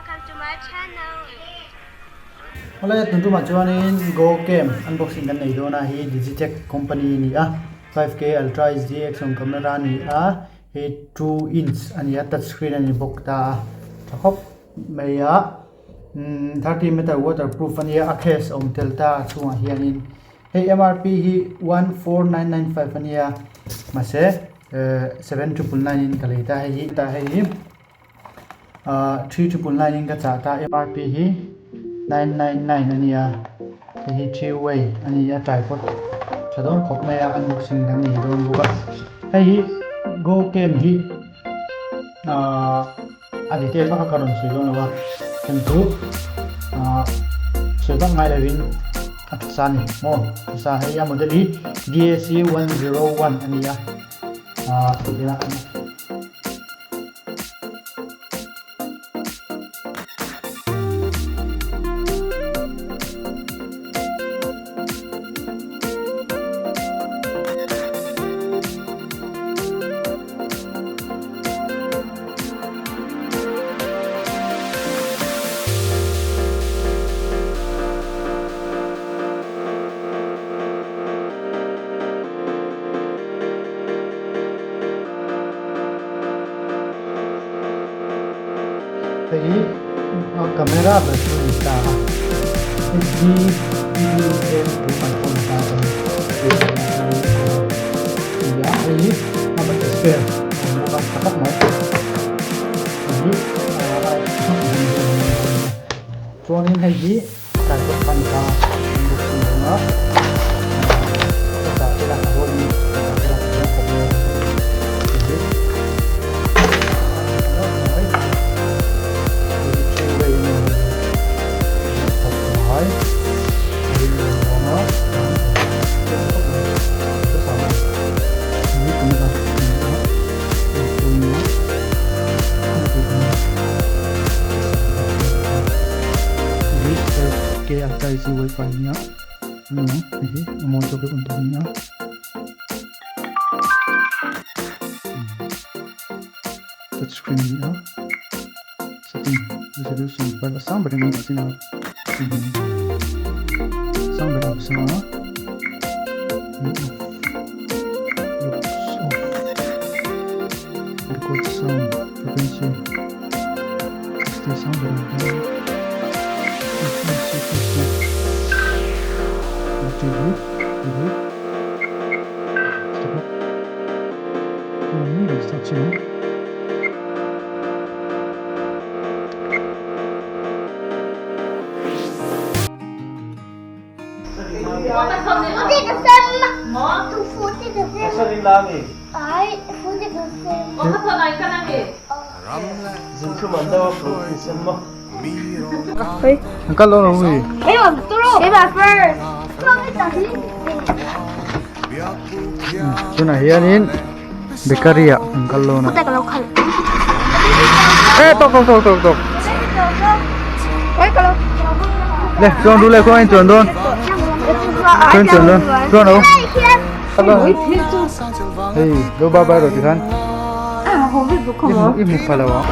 Welcome to my channel. Awle tun tumah chuanin Go Cam unboxing kan nei dawn a hi Digitech company a ni a 5K Ultra HD action camera a ni a hei 2 inch a ni a touch screen a ni bawk ta a tha khawp mai a umm 30 meter waterproof a nia a case a awm tel ta a chhungah hianin hei MRP hi 14995 a nia mahse ehh 7999 in ka lei ta hei hi tah hei hi ahh 3999 in ka chah ta MRP hi 999 a nia hei hi three way a ni a tripod tha dawn khawp mai a unboxing kan nei dawn bawk a hei hi go cam hi ahh A detail vak a ka rawn sawi dawn lo a, heng chu ahh sawi vak ngai lovin a tha sa a ni maw tha sa hei a model hi DAC 101 a ni a ahh ila. Hei hi camera ber chu a ni ta a HD video frame 2.4 ta a ni a hei hi a battery spare a awm bawk a tha khawp mai hei hi chuanin hei hi tripod kha a ni ta a an bawk si dawn a ka chah te lah a dawn a ni ka chah te lah a dawn khawp mai a hei hi hei hi three way a ni a khawp mai a ring dawn a. Touch screen a ni a setting resolution a sang ber in a chin a sang ber a awm a. Record sound frequency stay sound ber ang hian TV TV stop start chin Kal lo wi. Tunah hianin bakery ah an kal dawn a. E tawk tawk tawk tawk tawk. Le chuan ru le khaw in chuan dawn. Chuan chuan dawn chuan ro. Hei lo bye bye ro ti khan. I hmu pha lo ang.